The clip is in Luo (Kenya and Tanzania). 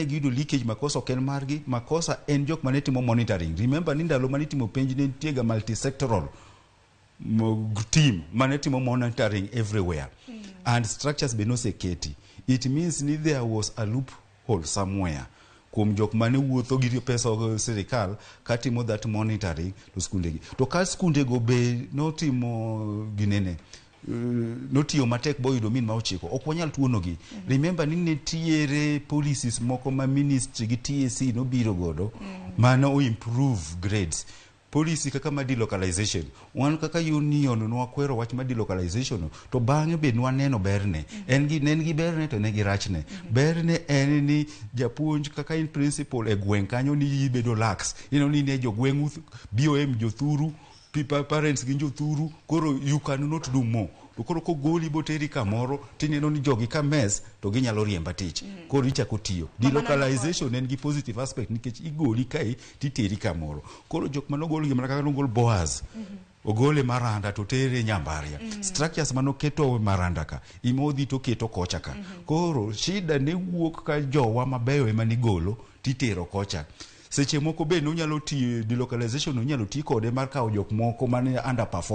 Giyudo leakage, makosa ok en margi, makosa en jok mane timo monitoring. Remember ni ndalo mane itimo penj ne nitie ga multisectoral team mane timo monitoring everywhere and structures be noseketi. It means ni there was a loophole somewhere kuom jok mane wuotho gi pesa sirikal katimo that monitoring to skundegi to ka skundego be notimo ginene, notiyo matek boyudo min ma 9, ok wanyal tuonogi. Remember ni nitiere policies moko ma ministry gi TSC nobiro godo mano o improve grades. Policy kaka ma delocalization, wan kaka union nwakwero wach ma delocalization no, to bang'e be nwaneno berne. En gi ne en gi berne to ne gi rachne. Berne en ni japuonj kaka in principal e gweng' kanyo ni ibedo lax, ineno ni ne jogweng'u BOM jothuru, parents gin jothuru, koro you cannot do more. To koro kogoli boteri kamoro, tineno ni jogi ka mess to ginyalo riemba tich, koro ichako tiyo. Delocalization en gi positive aspect nikech igoli kae titeri kamoro. Koro jok manogol gi mana kaka nogol Boaz, ogole Maranda to tere Nyambaria, structures manoketo Maranda ka imodhi to keto kocha ka. Koro shida ne wuok ka jowa mabeyo ema nigolo titero kocha. Seche moko be nonyalo tiyo delocalization, onyalo ti kode mar kawo jok moko mane underperform.